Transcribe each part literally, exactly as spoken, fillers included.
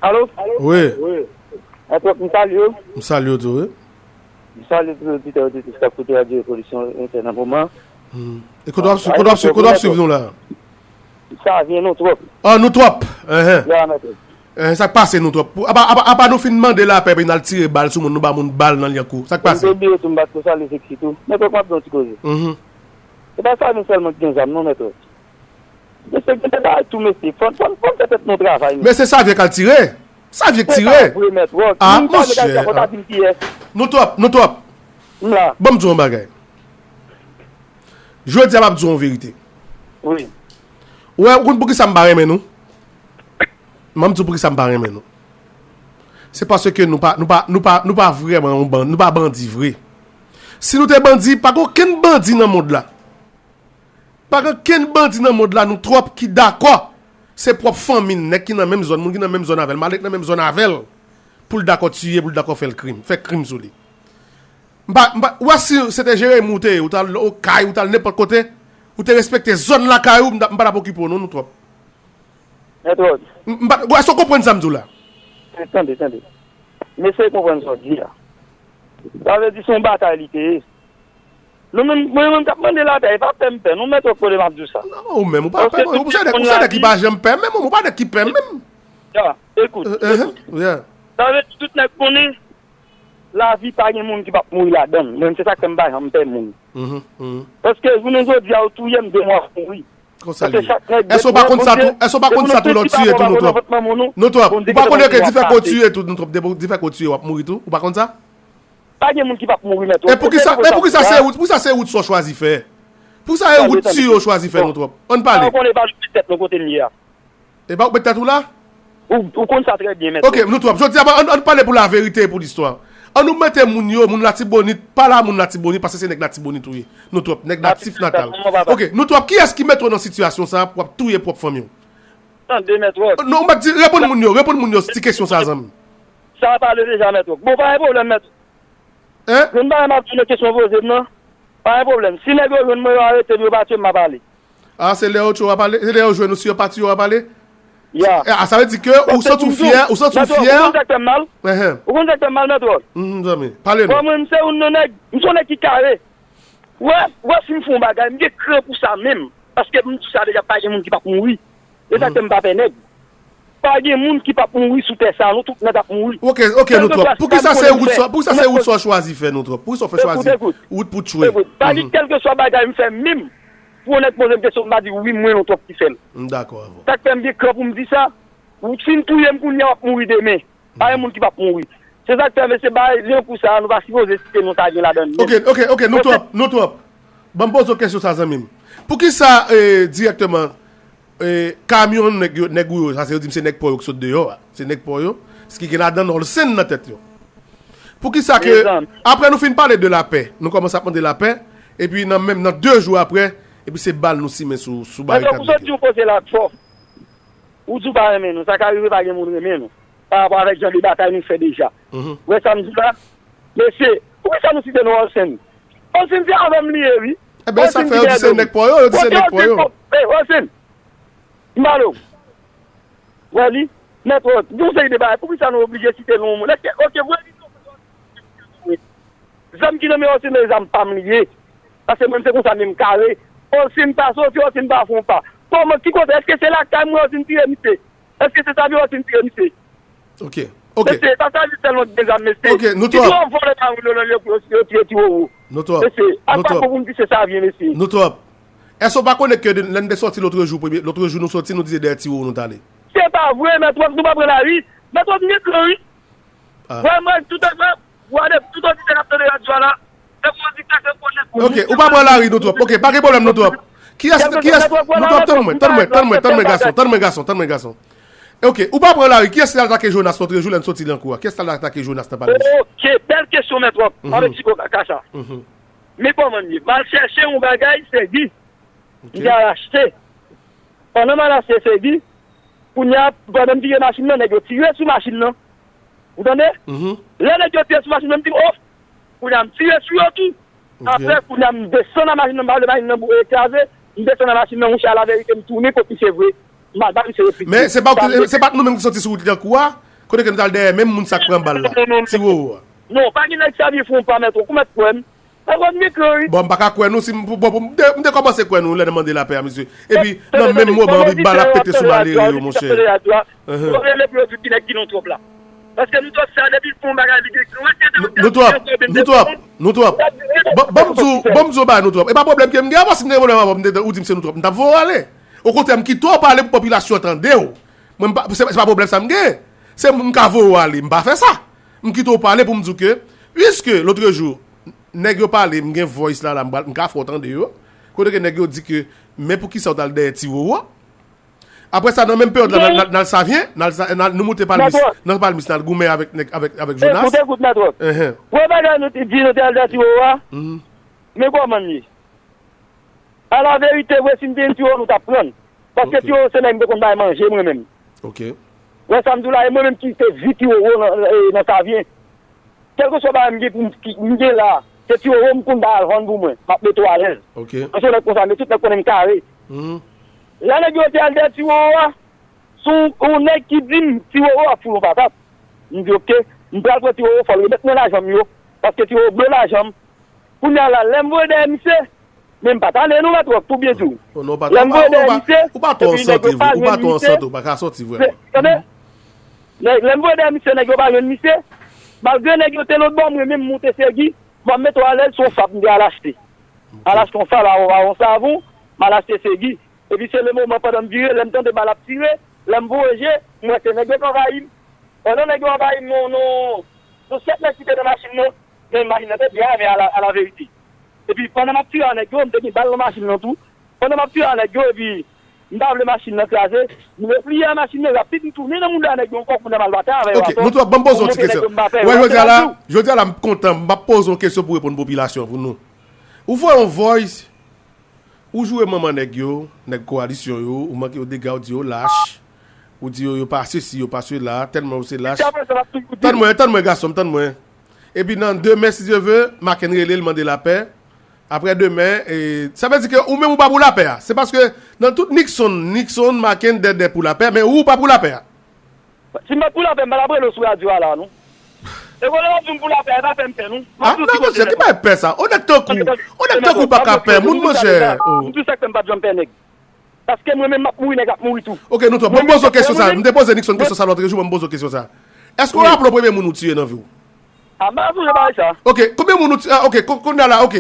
Alo? Wi. Mèt Wòk, m salye w. M salye w tou, wi. M salye tout oditè, oditris k ap koute Radyo Revolisyon Entè nan moman. Hmm. E kote w ap swiv, kote w ap swiv, kote w ap swiv nou la? Sa vyen nou twòp. Ah, nou twòp. Enhen. Ya, mèt Wòk. Enhen, sa k pase nou twòp? Apa, apa, apa nou fin mande lapè, epi n al tire bal sou moun, nou ba moun bal nan Lyankou. Sa k pase? Mwen te bliye tou, m bat pou salye Sexy tou. Mèt Wòk, m ap di yon ti koze. Mhm. Se pa Savyen sèlman ki gen zam non, mèt Wòk. Mesye, gen de bagay tou, mesye. Fò, fò, fò n fè tèt nou travay, mesye. Men se Savyen k al tire. Savyen k Se tire. Pa vre, mèt Wòk. Ah, Moun pa monchè, degaj sa, fò ta ah. Di m kiyès. Nou twòp, nou twòp. M la. Ban m di w yon bagay. Jodi a, m ap di w yon verite. Wi. Ou wè, ou konn poukisa m pa renmen nou? M ap di w poukisa m pa renmen nou. Se paske nou pa, nou pa, nou pa, nou pa vrèman yon bandi, nou pa bandi vre. Si nou te bandi, pa gen okenn bandi nan mond la. Pa gen okenn bandi nan mond la, nou twòp ki dakò. Se pwòp fanmi n, nèg ki nan menm zòn, moun ki nan menm zòn avè l, malè ki nan menm zòn avè l, pou l dakò tiye, pou l dakò fè l krim, fè krim sou li. M pa, m pa, ou wè si se te Jeremi ou te ye, ou t al Okay, ou t al nenpòt kote, ou te respekte zòn lakay ou, m ta- m pa t ap okipe w non, nou twòp. Mèt Wòk. M- m pa- Èske w konprann sa m di w la? Tande, tande. M eseye konprann sa w di a. Sa vle di se yon batay li te ye. Nou menm, mwen menm k ap mande lapè, e pa pè m pè, non, Mèt Wòk, kote m ap di w sa. Non, ou menm, ou pa pè, ou se nèg, ou se nèg ki pa janm pè, menm, ou pa nèg ki pè, menm. Ya, ekout, Euh, euh, ekout. Yeah. Sa vle di tout nèg konnen, lavi pa gen moun ki p ap mouri ladan l. Mwen, se sa k fè m pa janm pè moun. Mhm, mhm. Paske jounen jodi a, ou touye m, demen w ap mouri. Konsa Paske li. chak nèg Èske ou pa konn sa tou? Èske ou pa konn sa tou lè w tiye tou, nou twòp? Nou twòp. Ou pa konnen ke dife kò tiye tou, nou twòp? Depi dife kò tiye, w ap mouri tou? Ou pa konn sa? Pa gen moun ki p ap mouri, Mèt Wòk. E poukisa, e poukisa se wout, poukisa se wout sa w chwazi fè? Poukisa se wout tiye w chwazi fè, nou twòp? Ann pale. Ou konnen pa tèt nou kote m ye a. E pa ou met tèt ou la? Ou, ou konn sa trè byen, Mèt Wòk. Ok, nou twòp. Jodi a, ann, ann pale pou laverite e pou listwa. Ann nou mete moun yo, moun Latibonit, pa la moun Latibonit, paske se nèg Latibonit ou ye. Nou twòp, nèg natif natal. Ok, nou twòp, kiyès ki mete w nan sitiyasyon sa a pou w ap touye pwòp fanmi w? Tande, Mèt Wòk. Non, ou mèt di, reponn moun yo, reponn moun yo ti kesyon sa, zanmi. Sa a pale deja, Mèt Wòk. Bon, pa gen pwoblèm, Mèt Wòk. Hein? Jwenn bagay m ap tounen kesyon poze m nan. Pa gen pwoblèm. Si nèg yo jwenn mwen, yo arete m, yo pa tiye m, m ap ale. Ah, se lè yo tchou w ap ale? Se lè yo jwenn ou si yo pa tiye w ap ale? Ya. Ah, sa vle di ke ou santi w fyè, ou santi w fyè? Ou konn sa k fè m mal? Ou konn sa k fè m mal, Mèt Wòk? Mhm, zanmi, pale nou. Bon, mwen, m se youn nan nèg, m se yon nèg ki kare. Wè, wè, si m fè yon bagay, m gen kran pou sa menm. Paske m di sa deja, pa gen moun ki p ap mouri. E sa k fè m pa pè nèg. Pa gen moun ki p ap mouri sou tè sa, nou tout nèt ap mouri. Ok, ok, nou twòp. Poukisa se wout sa, poukisa se wout sa w chwazi fè, nou twòp? Poukisa w fè chwazi wout pou tchwe? Ekout, pa gen kèlkeswa bagay m fè menm. Pou onèt poze m kesyon, m pa di wi, mwen, nou twòp ki fè l. M dakò avè w. Sa k fè m gen kran pou m di sa, ou fin touye m kounye a, w ap mouri demen. Pa gen moun ki p ap mouri. Se sa k fè, mesye, bay, jan kou sa, nou pa sipoze site non sa gen ladan l. Ok, ok, ok, nou twòp, nou twòp. Ban m poze w kesyon sa, zanmi m. Poukisa, eh, dirèkteman, eh, kamyon nèg yo, nèg ou yo, sa se yo di m se nèg pò yo ki sot deyò a. Se nèg pò yo, ki gen ladan Olsen nan tèt yo. Poukisa ke, apre nou fin pale de lapè, nou kòmanse ap mande lapè, epi nan menm, nan de jou apre, epi se bal nou simen sou, sou barikad nèg yo. Ou soti, ou poze la twòp. Ou di w pa renmen nou, sa ka rive pa gen moun renmen nou. Pa rapò avèk jan de batay nou fè deja. Ou wè sa m di w la? Mesye, poukisa nou site non Olsen? Olsen se avè m li ye, wi. Ebyen, sa fè yo di se nèg pò yo, yo di se nèg pò yo. Olsen, m pale w. Wè li, Mèt Wòk, gen yon seri de bagay, poukisa nou oblije site non moun? Èske, ok, vre li non. Zam ki nan men Olsen nan zam pa m li ye. Paske mwen, se konsa menm kare. Olsen pa soti, Olsen pa fè yon pa. Kòman, ki kote? Èske se lakay mwen Olsen tire misye? Èske se sa vye Olsen tire misye? Ok, ok. Mesye, pa sa vye sèlman ki gen zam, mesye. Ok, nou twòp. Ki twòp vòlè pa moun yo nan yo, yo, yo tire ti wowo. Nou twòp. Mesye, a pa bon pou m di se sa vye, mesye. Nou twòp. Èske w pa konnen ke de- lè n te soti lòtrejou, premye, lòtrejou nou soti, nou di se dèyè ti wowo nou t ale? Se pa vre, Mèt Wòk, nou pa pran lari. Mèt Wòk, m gen kran, wi. Mwen, mwen, tout an, mwen, wade, tout oditè k ap tande radyo a la, se pou oditè ke konnen pou. Ok, ou pa pran lari, nou twòp. Ok, pa gen pwoblèm, nou twòp. Kiyès, kiyès, nou twòp, tann mwen, tann mwen, tann mwen, tann mwen, gason, tann mwen, gason, tann mwen, gason. Ok, ou pa pran lari, kiyès te al atake Jonas lòtrejou lè n soti Lyankou a? Kiyès te al atake Jonas nan Palmis? Ok, bèl kesyon, Mèt Wòk. Avèk ti kaka sa. Men kòman l ye? M al chèche yon bagay, Sègi. M te al achte. Pandan m al achte Sègi, kounye a, pandan m vire machin nan, nèg yo tire sou machin nan. Ou tande? Lè nèg yo tire sou machin nan, m di, oh! Kounye a, m tire sou yo tou. Apre, kounye a, m desann nan machin nan, m pa vle machin nan bou- kraze. M desann nan machin nan, mouche a laverite, m tounen kot misye vre. M al ba misye replik. Men se pa, se pa t nou menm ki soti sou wout Lyankou a. Kote ke nou t al dèyè menm moun sa k pran bal la? Ti Wowo a. Non, pa gen nèg sa vin fè yon pa mèt ou. Kouman kwè m? Mwen konn gen kran, wi. Bon, m pa ka kwè nou si m, bon, m te, m te kòmanse kwè nou lè nan mande lapè a, mesye. Epi, nan menm moman, epi bal ap pete sou malere yo, monchè. Yo rele pou yo di ki nèg ki nou twòp la. Paske nou twòp sa, depi l fè yon bagay, li gen kran. Nou twòp, nou twòp, nou twòp. Ban m di w, ban m di w bagay nou twòp. E pa pwoblèm ke m gen, paske m te gen pwoblèm avè w, m te, ou di m se nou twòp. M t ap voye w ale. Okontrè, m kite w pale pou popilasyon an tande w. Mwen, m pa, se, se pa pwoblèm sa m gen. Se m ka voye w ale, m pa fè sa. M kite w pale pou m di w ke, piske lotrejou, nèg yo pale, m gen voice la, la, m pral- m ka fè w tande yo. Kote ke nèg yo di ke, men poukisa w t al dèyè Ti Wowo? Apre sa, nan menm peryòd la, n al- n al- n al Savyen, n al sa- n al- nou moute Palmis, nan Palmis, n al goumen avèk nèg, avèk, avèk Jonas. Ekoute, ekoute, Mèt Wòk. Enhen. Premye bagay nou te di, nou te al dèyè Ti Wowo a, men kòman l ye? Alaverite vre, si m te yon Ti Wowo, nou t ap pran l. Paske Ti Wowo se nèg m te konn bay manje, mwen menm. Ou wè sa m di w la, e mwen menm ki te vi Ti Wowo nan, e, nan Savyen. Kèlkeswa bagay m gen pou m, ki, m gen la, se Ti Wowo m konn bay al vann pou mwen. M ap mete w alèz. Mwen se yon nèg konsa, men tout nèg konnen m kare. Lè nèg yo te al dèyè Ti Wowo a, se yon, yon nèg ki di m Ti Wowo ap fout yon patat. M di oke, m pral pran Ti Wowo, fò l remèt mwen lajan m yo. Paske Ti Wowo ble lajan m. Kounye a la, lè m voye dèyè misye, men m pa t ale non, Mèt Wòk, pou byen di w. Lè m voye dèyè misye, epi nèg yo pa jwenn misye. Tande, lè m voye dèyè misye, nèg yo pa jwenn misye. Malgre nèg yo te lòtbò, mwen menm m moute Segi, m ap mete w alèz, se yon fab m te al achte. M al achte yon fab avè yon savon, m al achte Segi. Epi se le moman pandan m vire, lè m tande bal ap tire, lè m voye je, m wè se nèg yo k anvayi m. Pandan nèg yo anvayi m, non, non, non sèt nèg ki te nan machin nan, men machin nan te byen avè a la, a la verite. Epi pandan m ap tire a nèg yo, m te gen bal nan machin nan tou. Pandan m ap tire a nèg yo, epi m pa vle machin nan kraze, m repliye a machin nan rapid, m tounen nan mouda nèg yo ankò, kounye a m al batay avè yo ankò. Ok, nou twòp, ban m poze yon ti kesyon. Wè, jodi a la, jodi a la, m kontan, m ap poze yon kesyon pou reponn popilasyon, pou nou. Ou voye yon voice, ou joure manman nèg yo, nèg kowalisyon yo, ou manke yo dega, ou di yo lach, ou di yo, yo pa sesi, yo pa sela, tèlman yo se lach. Tann mwen, tann mwen, gason m, tann mwen. Epi nan demen, si Dye ve, Maken rele l, mande lapè. Apre demen, e, sa vle di ke ou menm ou pa pou lapè a. Se paske nan tout Nixon, Nixon, Maken, Dèdè pou lapè, men ou, ou pa pou lapè a. Si m pa t pou lapè, m pa t ap rele w sou radyo a la, non. E kote w ap di m pou lapè, e pa pè m pè, non. M ap di w ki kote nèt. Ah non, monchè, ki bagay pè sa? On nèg tankou, on nèg tankou pa ka pè moun, monchè. M di w sa k fè m pa t janm pè nèg. Paske mwen menm m ap mouri, nèg ap mouri tou. Ok, nou twòp. Ban m poze w kesyon sa. M te poze Nixon kesyon sa lòt jou, ban m poze w kesyon sa. Èske w raple w premye moun ou tiye nan vi w? Ah, m pa sonje bagay sa. Ok, konbyen moun ou tiye? Ah, ok, kounye a la, ok.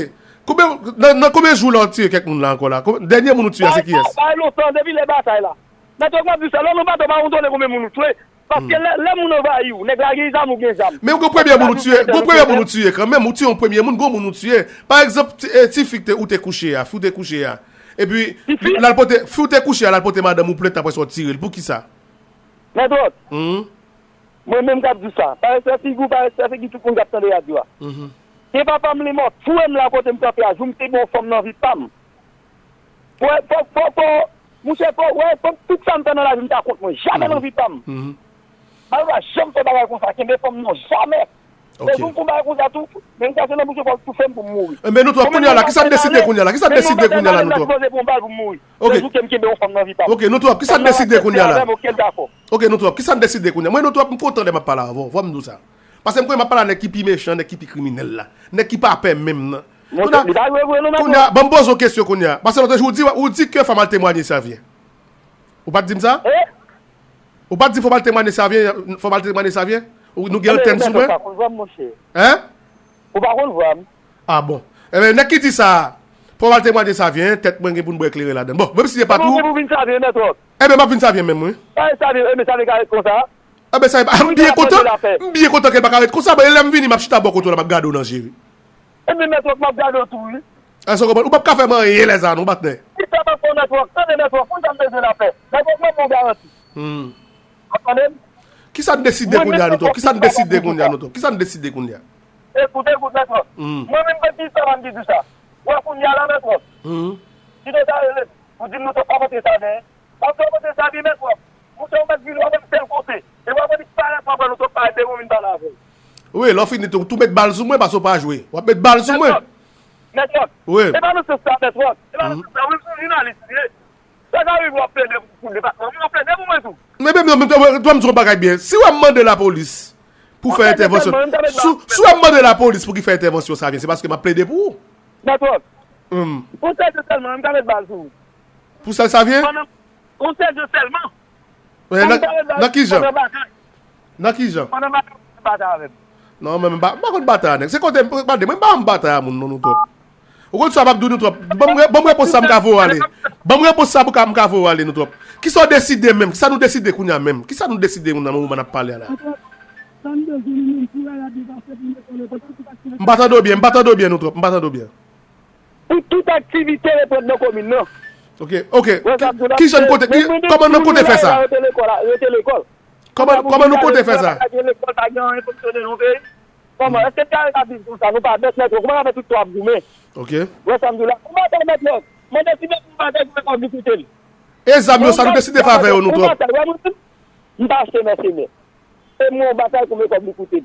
Konbyen, nan, nan konbyen jou la w tiye kèk moun la ankò la? Dènye moun ou tiye a, se kiyès? Bagay lontan, depi lè batay la. Mèt Wòk, m ap di w sa, lè w nan batay, w pa kontwole konbyen moun ou tiye. Paske lè, lè moun anvayi w, nèg la gen zam, ou gen zam. Men ou gen premye moun ou tiye, gen premye moun ou tiye kanmenm, ou tiye yon premye moun, gen moun ou tiye. Pa egzanp, ti, e, tifi ou te kouche a, fi w te kouche a. Epi, l al pote, fi w te kouche a, l al pote madanm ou plent apre sa w tire l. Poukisa? Mèt Wòk, mwen menm k ap di w sa, pa respè figi w, pa respè figi tout moun k ap tande radyo a. Ke papa m li mò, tou wè m la kote m kanpe a, jou m te gen yon fanm nan vi pa m. Fò, fò, fò, fò, monchè, fò, wè, fò, tout sa m fè nan lavi m ta kont mwen. Jamè nan vi pa m. Mal pa janm fè bagay konsa, kenbe fanm non, jamè. Se jou m fè yon bagay konsa tou, men m kase nan bouch yo, fò l toufe m pou m mouri. Men nou twòp kounye a la, kisa n deside kounye a la? Kisa n deside kounye a la, nou twòp? Sipoze pran yon bal pou m mouri. Ok. Se jou ke m kenbe yon fanm nan vi pa m. Ok, nou twòp, kisa n deside kounye a la? Ok, nou twòp, kisa n deside kounye a? Mwen, nou twòp, m kontan lè m ap pale avè w, fò m di w sa. Paske m konnen m ap pale a nèg ki pi mechan, nèg ki pi kriminèl la. Nèg ki pa pè menm nan. Kounye a, ban m poze w kesyon kounye a. Paske lòt jou, ou di, ou di ke fò m al temwanye Savyen. Ou pa t di m sa? Ou pa t di fò m al temwanye Savyen, fò m al temwanye Savyen? Ou, nou gen antèn sou mwen? Hein? Ou pa konn vwa m. Ah bon. Enben, nèg ki di sa, fò m al temwanye Savyen, tèt mwen gen pou m bwè kleren ladan l. Bon, menm si se pa tou. Enben, m ap vin Savyen menm, wi. Enben, m byen kontan. M byen kontan ke l pa ka ret konsa, men lè m vini, m ap chita bò kote w la, m ap gade w nan je, wi. Enben, Mèt Wòk, m ap gade w tou, wi. Èske w konprann? Ou p ap ka fè m anyen lè sa a non, patnè. Kisa m ap fè w, Mèt Wòk? Tande, Mèt Wòk, konn sa m bezwen la fè. Mèt Wòk, ban m yon garanti. Ou ap tande m? Kisa n deside kounye a, nou twòp? Kisa n deside kounye a, nou twòp? Kisa n deside kounye a? Ekoute, ekoute, Mèt Wòk. Mwen menm, mwen ki sa m di sa. Wè kounye a la, Mèt Wòk. Ki te ta rele m pou di m nou twòp pa pote sa, men. W ap fè w pote sa byen, Mèt Wòk. Monchè, ou mèt vini, w ap wè m sèl kote. E w ap wè li parèt, w ap wè nou twòp parèt, demen w vin pale avè l. Wi, lè w fini tou, tou met bal sou mwen, paske w pa jwe. W ap met bal sou mwen. Mèt Wòk. Wi. E pa nan sans sa, Mèt Wòk. E pa nan sans sa. Wi, m se yon jounalis, wi. Sa ka rive w ap plede pou depatman, w ap plede pou mwen tou. Men, men, men, men, men, men, men, m di yon bagay byen. Si w ap mande lapolis pou fè entèvansyon, si, si w ap mande lapolis pou ki fè entèvansyon sa vyen, se paske m ap plede pou ou. Mèt Wòk. Hmm. Pou sèl sèlman, m ka met bal sou ou. Pou sèl sa vyen? Pandan, pou sèl sèlman. Nan, nan ki jan? Nan ki jan? Pandan batay, batay avè m. Non, men m pa, m pa konn batay a nèg. Se kote, gade, mwen m pa konn batay a moun, non, nou twòp. Ou konn sa m ap di nou twòp. Ban m re-, ban m repons sa m ka voye ale. Ban m repons sa m ka, m ka voye ale, nou twòp. Kisa w deside menm? Kisa nou deside kounye a menm? Kisa nou deside nan moman n ap pale a la? M pa tande w byen, m pa tande w byen, nou twòp. M pa tande w byen. Pou tout aktivite reprand nan komin nan. Ok, ok. Ki, ki jan kote, ki, kòman nou konte fè sa? Rete lekòl, rete lekòl. Kòman, kòman nou konte fè sa? Pa gen lekòl, pa gen anyen fonksyone nan peyi. Kòman? Èske kare ka viv konsa? Nou pa bèt, mèt Wòk. Kòman n ap fè tout tan ap goumen? Ok. Wè sa m di w la? Ou pa bèt, mèt Wòk. Mande ti bèt pou batay pou mèt Wòk li koute l. E zam yo, sa nou deside fè avè yo, nou twòp. M pa achte mèsenè. E mwen yon batay konbyen kòb li koute m.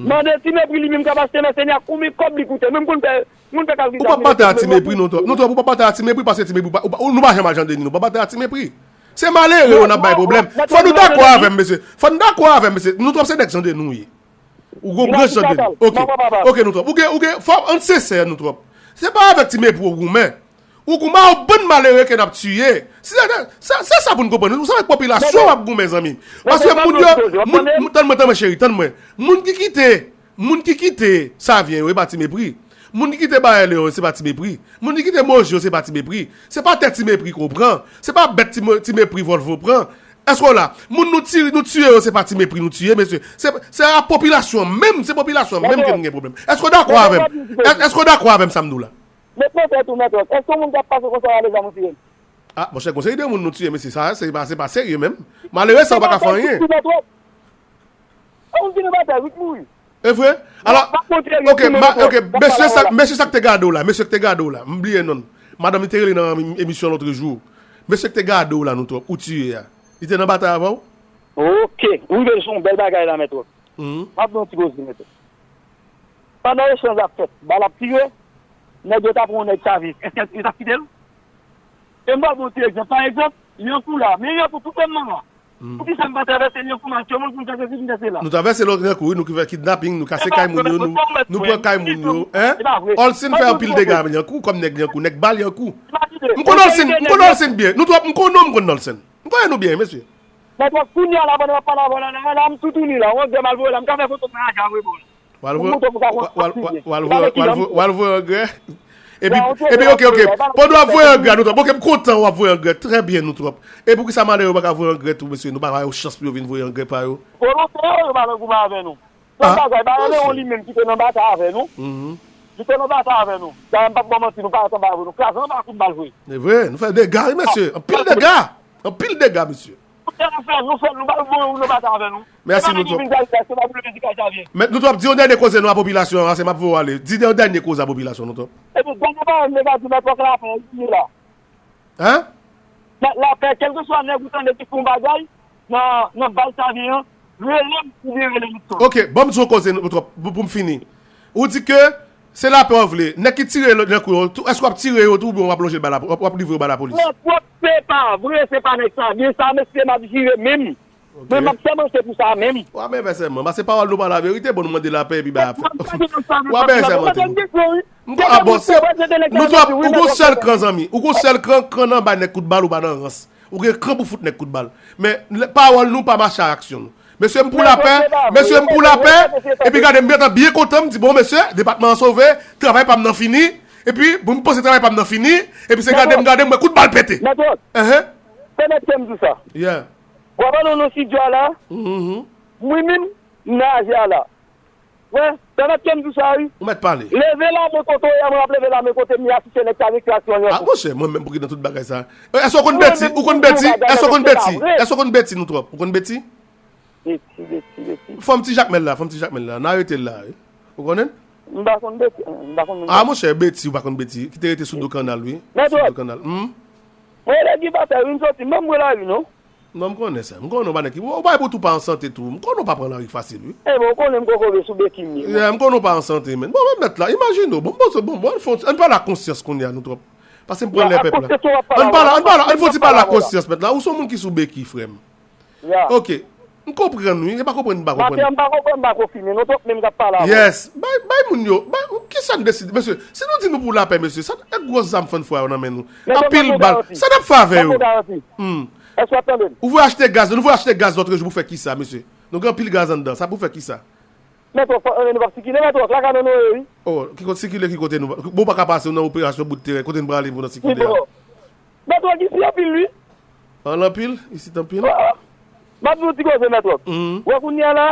Mande Ti Mepri li menm k ap achte mèsenè a konbyen kòb li koute m. Mwen m konn fè, mwen m fè kalkil sa. Ou p ap batay a Ti Mepri, non, twòp. Non, twòp, ou p ap batay a Ti Mepri paske Ti Mepri, ou pa, ou pa, nou pa janm al Jan Deni, non. Ou p ap batay a Ti Mepri. Se malere yo n ap bay pwoblèm. Fò nou dakò avè m, mesye. Fò nou dakò avè m, mesye. Nou twòp se nèg Jan Deni nou ye. Ou gon branch Jan Deni. Ok. Ok, nou twòp. Ou gen, ou gen, fò ann sensè, nou twòp. Se pa avèk Ti Mepri ou goumen. Ou goumen a yon bann malere ke n ap tiye. Se, se, se sa pou n konprann. Ou se avèk popilasyon w ap goumen, zanmi. Paske moun yo, moun, moun, tann mwen, tann mwen, cheri, tann mwen. Moun ki kite, moun ki kite Savyen yo, e pa Ti Mepri. Moun ki kite Bayè Leyon yo, se pa Ti Mepri. Moun ki kite Moji yo, se pa Ti Mepri. Se pa tè Ti Mepri ke w pran. Se pa bèt Ti Mo-, Ti Mepri Volvo pran. Èske w la? Moun nou ti-, nou tiye yo, se pa Ti Mepri nou tiye, mesye. Se, se a popilasyon menm, se popilasyon menm ke nou gen pwoblèm. Èske w dakò avè m? Èske w dakò avè m sa m di w la? Met nan tèt ou, Mèt Wòk, èske yon moun k ap pase konsa w ale zam ou tiye l? Ah, monchè, gon seri de moun nou tiye, mesye, sa, se pa, se pa serye menm. Malere sa, ou pa ka fè anyen. Mèt Wòk, e moun ki nan batay, wi, k mouri. E vre? Alò, ok, mesye sa, mesye sa k te gade w la, mesye k te gade w la, m bliye non l. Madanm li te rele nan emisyon lòt jou. Mesye k te gade w la, nou twòp, ou tiye a. Li te nan batay avè w? Ok, ou rive sou yon bèl bagay la, Mèt Wòk. M ap ba w yon ti koze, Mèt Wòk. Pandan echanj ap fèt, bal ap tire, nèg yo ta pran yon nèg Savyen, èske yo t ap kite l? E m ba w yon ti egzanp, pa egzanp, Lyankou la, men Lyankou tou fèm nan la. Poukisa m pa travèse Lyankou m al tchè moun pou m travèse vin travèse la? Nou travèse lòt Lyankou, wi, nou ki fè kidnaping, nou kase kay moun yo, nou, nou pran kay moun yo, en? Olsen fè anpil dega Lyankou, kòm nèg Lyankou, nèg bal Lyankou. M konn Olsen, m konn Olsen byen, nou twòp, m konn non, m konn Olsen. M konnen nou byen, mesye. Mèt Wòk, kounye a la, pandan m ap pale avè w la, la, la, m toutouni la, yon grè m al voye la, m ka fè foto m nan ajan vre bò. W al voye, w al, w al, w al, w al voye, w al voye, w al voye angrè. Epi, epi, ok, ok. Pandan w ap voye angrè, nou twòp. Ok, m kontan w ap voye angrè. Trè byen, nou twòp. E poukisa malere yo pa ka voye angrè tou, mesye? Nou pa ba yo chans pou yo vin voye angrè pa yo? Volonte yo, yo pa nan goumen avè nou. Sèl bagay, Baron Leon li menm ki te nan batay avè nou. Li te nan batay avè nou. Dayè, m p ap ba w manti, nou parèt anba avè nou. Kraze anba kout bal vre. Se vre, nou fè dega, wi, mesye. Anpil dega. Anpil dega, mesye. Kote nou fè, nou fè, nou pa voye ou nan batay avè nou. Mèsi, nou twòp. Men nou twòp, di yon dènye koze nou a popilasyon an, se m ap voye w ale. Di yon dènye koze a popilasyon, nou twòp. Epi, dènye pawòl negatif, Mèt Wòk la fè, li la. Hein? Mèt lapè, kèlkeswa nèg ou tande ki fè yon bagay nan, nan bal Savyen an, rele m oubyen rele Luckson. Ok, ban m di yon koze, nou twòp, pou, pou m fini. Ou di ke se lapè w vle. Nèg ki tire lòt nan kou yo, tou, èske w ap tire yo tou oubyen w ap lonje l ba la, w ap, w ap livre yo ba lapolis? Mèt Wòk, se pa vre, se pa nèg sa. Byen sa, mesye, m ap jire menm. Ok. Mwen, m ap sèmante pou sa menm. W ap byen fè sèman. Paske pawòl nou pa laverite, bon, nou mande lapè epi ba ap fè. W ap byen sèmante nou. M kwè, ah, bon, se, nou twòp, ou gon sèl kran, zanmi. Ou gon sèl kran, kran nan bay nèg kout bal, ou pa nan rans. Ou gen kran pou fout nèg kout bal. Men, lè, pawòl nou pa mache ak aksyon nou. Mesye, m pou lapè, mesye, m pou lapè, epi gade, m gentan byen kontan, m di, bon, mesye, depatman an sove, travay pa m nan fini, epi, bon, m panse travay pa m nan fini, epi se gade m, gade m, wè kout bal pete. Mèt Wòk, pèmèt ke m di w sa. Yeah. W ap ann nan estidyo a la, mwen menm, m nan aje a la. Wè, pèmèt ke m di w sa, wi. Ou mèt pale. Leve lamen kote w ye a, mwen ap leve lamen kote m ye a, si se nèg k ap reklaksyon an. Ah, monchè, mwen menm pou ki nan tout bagay sa. Èske w konn Beti? Ou konn Beti? Èske w konn Beti? Èske w konn Beti, nou twòp? Ou konn Beti? Beti, Beti, Beti. Fò m ti Jakmèl la, fò m ti Jakmèl la. N a rete l la, wi. Ou konnen l? M pa konn Beti, m pa konn moun. Ah, monchè, Beti, ou pa konn Beti. Ki te rete sou do kannal, wi. Sou do kannal. Mwen rele Guy Bataille, wi, m soti, m pa mwen lari, non. Non, m konnen sa. M konnen w pa nèg ki, ou pa pou tou pa an sante tou. M konnen w pa pran lari fasil, wi. Ebyen, ou konnen m kokobe sou beki m ye. Yeah, m konnen w pa an sante, men. Bon, men mèt la, imajine w. Bon, bon, se bon, bon, ann fè, ann pale ak konsyans kounye a, nou twòp. Paske m pran lè pèp la. Ann pale, ann pale, ann fon ti pale ak konsyans mèt la. Ou se yon moun ki sou beki, frè m. Ok. M konprann, wi. E pa konprann, m pa konprann. Maten an, m pa konprann, m pa konfime. Nou twòp menm k ap pale avè w. Yes. Bay, bay moun yo. Bay, kisa n deside? Mesye, si nou di nou pou lapè, mesye, sa, e gwo zam fann fwa yo nan men nou. Anpil bal. Sa n ap fè avè yo? Hmm. Èske w ap tande m? Ou vle achte gaz, nou vle achte gaz lòt jou pou fè kisa, mesye? Nou gen anpil gaz anndan. Sa pou fè kisa? Mèt Wòk, fò, nou p ap sikile, Mèt Wòk, lakay nou nou ye, wi. Oh, ki kote sikile, ki kote nou? Bon, pa ka pase nan operasyon bout teren, kote n prale pou nan sikile a? Mèt Wòk isi anpil, wi. An anpil? Isit anpil? M ap di w ti koze, Mèt Wòk. Wè kounye a la,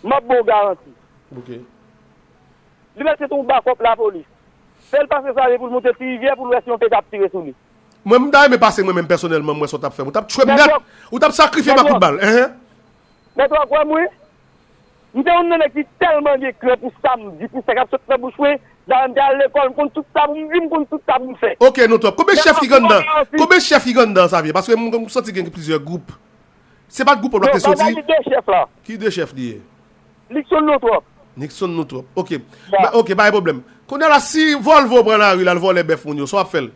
m ap ba w garanti. Ok. Li mèt se yon bakòp lapolis. Fè l pase sa pou l monte Ti Rivyè pou l wè si yon pete ap tire sou li. Mwen, m ta renmen pase mwen menm pèsonèlman, m wè sa w t ap fè m. Ou t ap tchwe m nèt. Ou t ap sakrifye m ak kout bal. Enhen. Mèt Wòk, wè m wi. M te youn nan nèg ki tèlman gen krè pou sa m di, pou sa k ap sot nan bouch mwen. Dayè m te al lekòl, m konn tout sa pou m di, m konn tout sa pou m fè. Ok, non twòp. Konbyen chèf ki gen anndan? Konbyen chèf ki gen anndan, Savye? Paske m, m santi gen plizyè gwoup. Se pa gwoup w ap te soti? Ki de chèf la? Ki de chèf li ye? Nixon non twòp. Nixon non twòp. Ok. Ok, pa gen pwoblèm. Kounye a la, si Volvo pran lari la, l vòlè bèf moun yo, sa w ap fè l?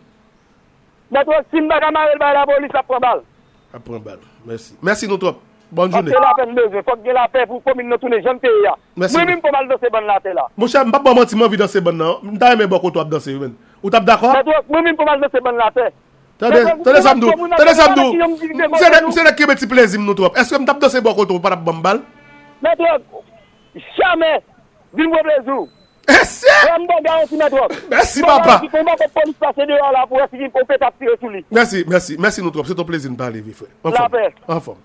Mèt Wòk, si m pa ka mare l bay lapolis, l ap pran bal. L ap pran bal. Mèsi. Mèsi non twòp. Bòn jounen. Paske lapè n bezwen. Fòk gen lapè pou komin nan tounen jan l te ye a. Mwen menm fò m al danse bann latè la. Monchè, m p ap ba w manti, m anvi danse bann nan. M ta renmen ba w kote w ap danse wi, menn. Ou t ap dakò? Mèt Wòk, mwen menm fò m al danse bann latè. Tande, tande sa m di w. Tande sa m di w. M se nèg, m se nèg ki renmen ti plezi m non twòp. Èske m t ap danse ba w kote w pa t ap ban m bal? Mèt Wòk, jamè. Vin pran plezi w. Mesye! Frè m, bon garanti, Mèt Wòk. Mèsi, papa. Bon garanti, pou yon bakòp polis pase deyò la pou wè si yon pete ap tire sou li. Mèsi, mèsi, mèsi non twòp. Se yon plezi n pale, vre frè. Anfòm. Lapè. Anfòm.